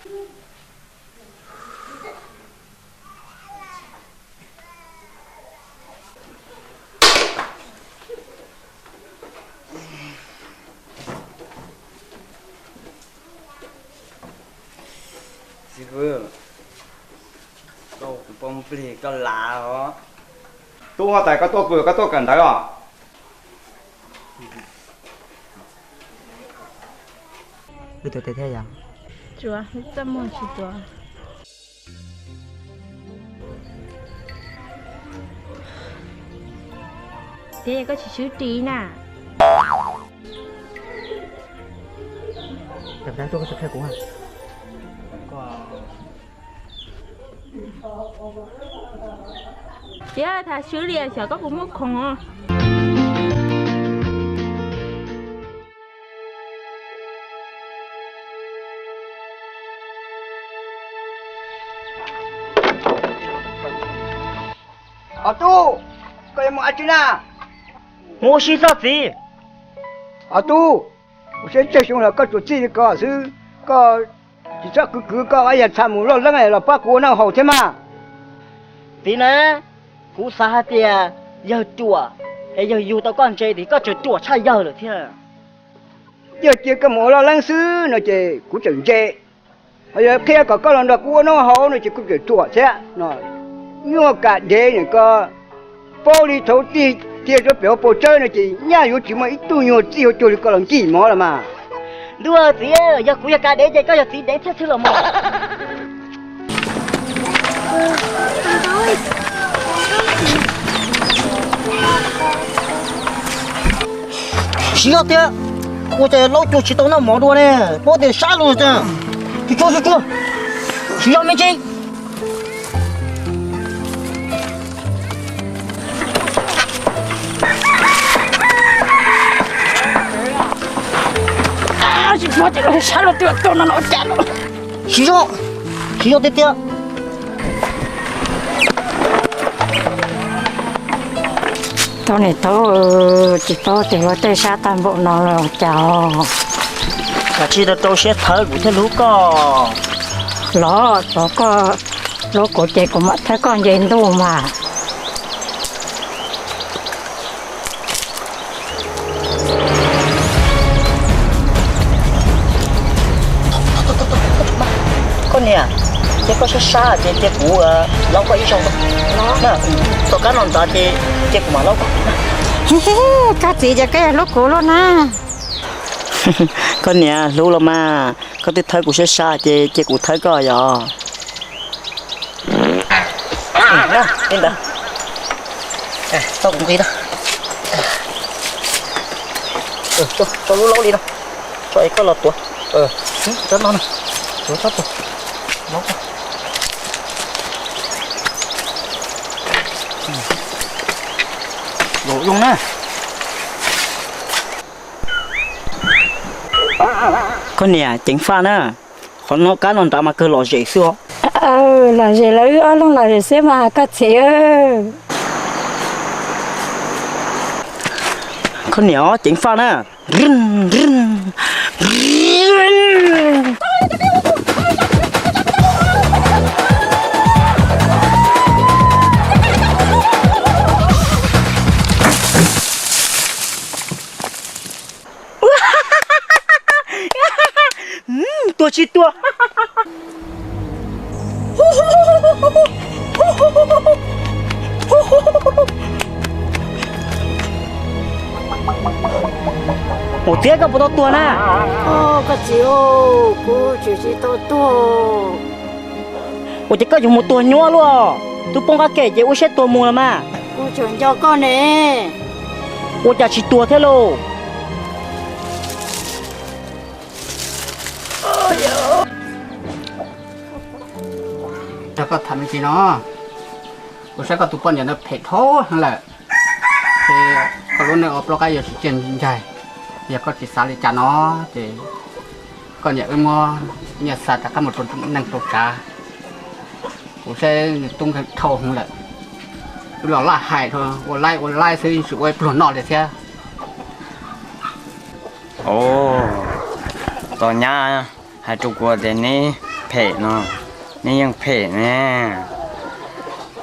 Xib fwb, koj ua kuv poob plig koj lav os. Tub huab tais, koj tuaj pw koj tuaj kawm ntawv os. Wb tuaj tes thiab yog? Tsuav, txaj muag tsis tuav. Tias koj tsis swb ris na. Tias tham swb li xyov koj puas muaj khoom os. Ob tub, koj yuav mus dab tsi na? Mus ua si txog txiv. Ob tub, kuv saib tsawg xyoo los koj tsuas txij li ko xwb, koj tsis txhob kwv kwv koj ib yam txha mus loj leeb los pab kuv ua noj haus thiab mas. Txiv na, kuv xav hais tias yawg ruam, es yawg yug tau koj ntse tias koj tseem ruam tshaj yawg lawm thiab. Yog cia koj mus ua loj leeb xwb no ces kuv tseem ntse, ho yog qhia kom koj los nrog kuv ua noj haus no ces kuv tseem ruam thiab no. Nyuaj kam dev nim ko, paub li thaum tig cia rau pem hauv paus tsawb no ces nyaj yuav tsis muaj ib tug nyuag txij hauv cuag li koj los nkig mov los mas. Ntuj txiv, yog kuv yog kav dev ces koj yog txiv dev thiab xwb los mas. Siv zog tiag, ua cas laub cua tsis tau noj mov dua ne, paub tias sab lug tiag. Tsuag tsuag tsuag tsuag, siv zog me ntsis. Siv zog, siv zog tiag tiag. Thaub niam thaub, tsis paub tias ua tej sab tag npaum no los cas. Kav tsij rau rau siab thawb kuv thiaj hlub koj. Los txog koj hlub kuv ces kuv mam thawb koj nce ntuj mas. Koj niam, ces koj sab sab ces cia kuv laub koj ib zaug. Tom qab no ntawd ces cia kuv mam laub koj. Koj txiv ces koj yog hlub kuv luaj na. Koj niam hlub los mas, koj twb thawb kuv sab sab ces cia kuv thawb koj yom. Li ntawd. Tau kuv nqi na. Tso lub laub li no. Tso es koj los tuav. Tsob no na. Tuav tsob tuag. Laub koj. Laus zoo na. Koj niam ceev faj na, qhov no kab no nrad mas kawg lom zem xwb os. Lom zem los wb ob leeg lom zem xwb mas koj txiv. Koj niam ceev faj na. Tuag tsis tuag. Ua tiag koj puas tau tuag na? Koj txiv, kuv tseem tsis tau tuag. Ua cas koj yuav mus tuag nyuaj luaj? Twb poob qab ke ces ua siab tuag mus los mas. Kuv tseem nco koj ne. Ua cas tsis tuag thiab lauj? Yog koj tham me ntsis no, kuv saib koj tus poj niam ntawd phem dhau heev lawm. Ces koj lub neej ua plaub qab yuav tsis ciaj ncaig. Yog koj tsis xav li cas no ces koj niam wb muab nyiaj xa rov qab mus rau neej rau tsav. Kuv saib nws tub nkeeg dhau heev lawm. Wb los laj hais rau ua laib ua laib xwb tsis ua ib pluag noj li thiab. Ov, tos nyab hais rau kuv tias neb phem no, neb yeej phem ne.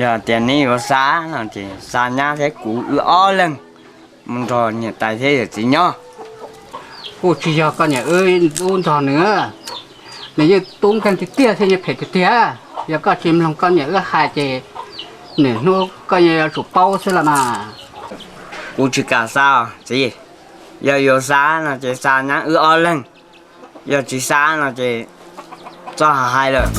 Yog tias neb yuav xa no ces xa nyab thiab kuv wb ob leeg mus nrog niam tais thiab yawm txiv nyob. Kuj tsis yog koj niam wb tub nrog nws, nws yeej tub nkeeg tiag tiag thiab yeej phem tiag tiag. Yog koj tsis mloog koj niam wb hais ces nws hnub koj yuav tsum paub xwb los mas. Kuv tsis kam xa txiv, yog yuav xa no ces xa nyab wb ob leeg, yog tsis xa no ces txhob hais lawm.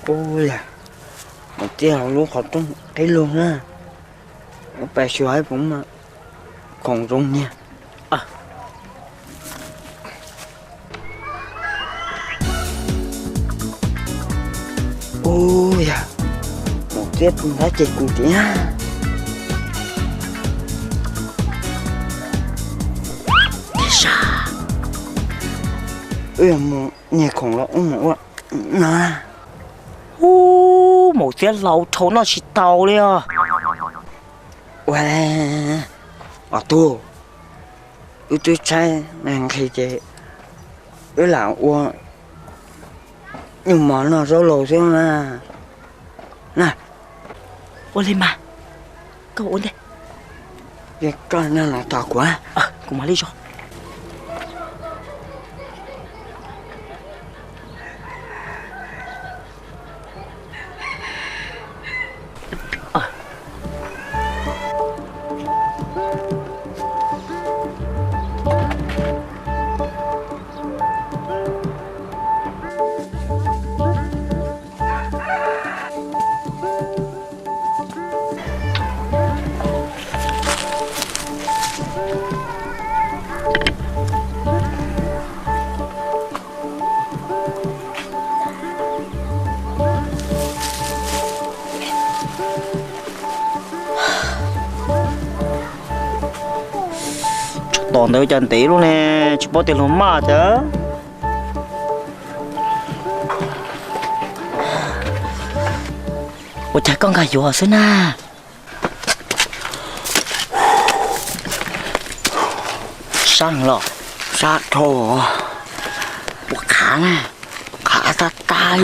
Ua li, mus txiav lub qhov rooj qhib lug na, pais xyuas haib poov mas khoom zoo niag. Ua li, mus txiav pw nrab ces kuv tias, wb yog mus nyiag khoom los wb mus ua no. Ub, mus txiav laus dhau noj tsis tau li os. Ua, os tug, wb twb tshaib nqhis ces wb lam ua nyuj mov noj zaub laus xwb na. Na, ua li mas, koj ua ntej. Koj nyob no tos kuv, kuv mam li zov. Tsov tom ntawd cas ntev lub ne, tsis paub tias luag maj cas. Ua cas koj nkag yuav xwb na? Sab los? Sab dhau. Ua qhav na. Qhav tas tas.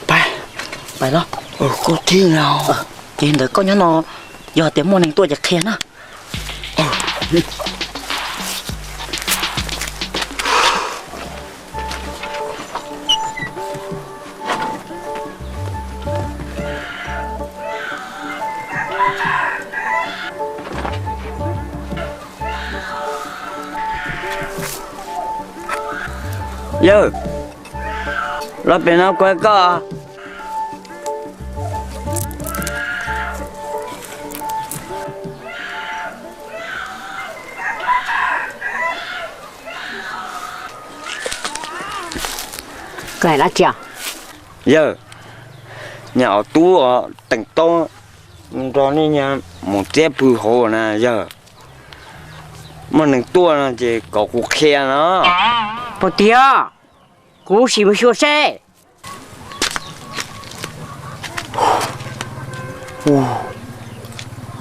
Pais, pais los. Koj thib no. Ces ntawd koj nyob no, yog tias muaj neeg tuaj ces qhia na. Yawg, los pem no kuv hais koj. Koj hais dab tsi? Yawg, niag ob tub os, teem tau nrog nej niag mus txiab pw hauv na yawg. Muaj neeg tuaj no ces kom kuv qhia no. Puas tiag? Kuv sim mus xyuas seb.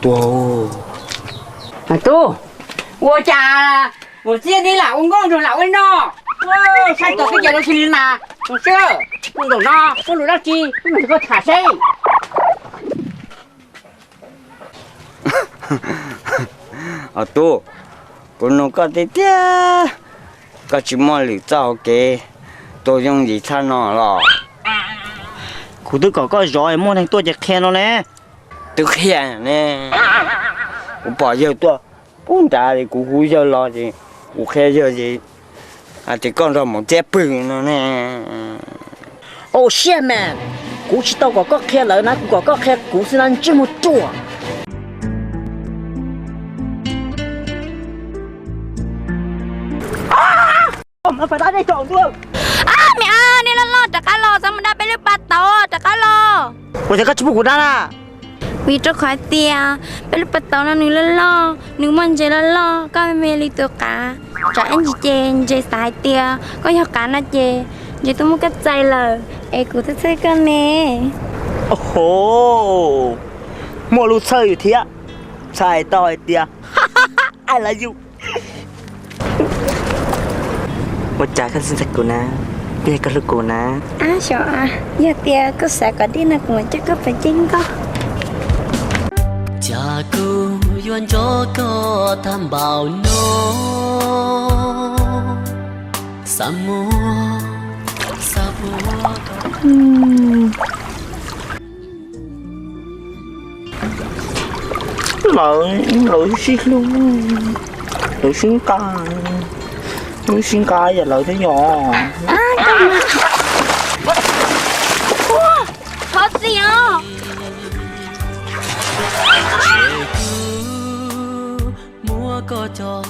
Tub, ua cas mus txiab neb lam ua nkauj nraug lam ua no? Saib tau koj ces los sis li mas, mus xwb. Mus nraum no ua lus dab tsi, wb mus nrog koj tham seb. Os tub, kuv nug koj tiag tiag, koj tsis muaj lwm txoj hauv kev tuaj yooj yim tshaj no los? Kuv twb kom koj zov, muaj neeg tuaj ces qhia no ne. Twb qhia ne, kuv pom yawg tuaj pub nrad es kuv hu yawg los ces kuv qhia yawg ces hais tias koj nrog mus txiab pw no ne. Oh shit man, kuv tsis tau kom koj qhia lawv na, kuv kom koj qhia kuv xwb na, ntsej muag ruam. Ab, me ab, nej loj loj rov qab los, txhob mus dab peb lub pa tauv, rov qab los. Ua cas koj tsis pub kuv dab na? Vim rau qhov hais tias peb lub pas tauv no nws loj loj, nws muaj ntses loj loj, koj me me li tus qav, tsam ib ntsis ces ntses xav hais tias koj yog qav no ces ntses tuaj muab koj txais lawm, es kuv thiaj txhawj koj ne. Oho, muaj lub txhawj yus thiab, txhais tau hais tias I love you. Ua cas koj tsis ntxhais kuv na? Yog koj hlub kuv na. Ab xyov, yog tias koj xav kom deb no kuv mam coj koj pais ceeb nkoj. Cas kuv yuav nco koj tag npaum no, xav muab, xav muab koj. Lawv, lawv sib hlub, lawv sib nqa, lawv sib nqa yam lawv thiab yom. Thov txim os. Muab koj coj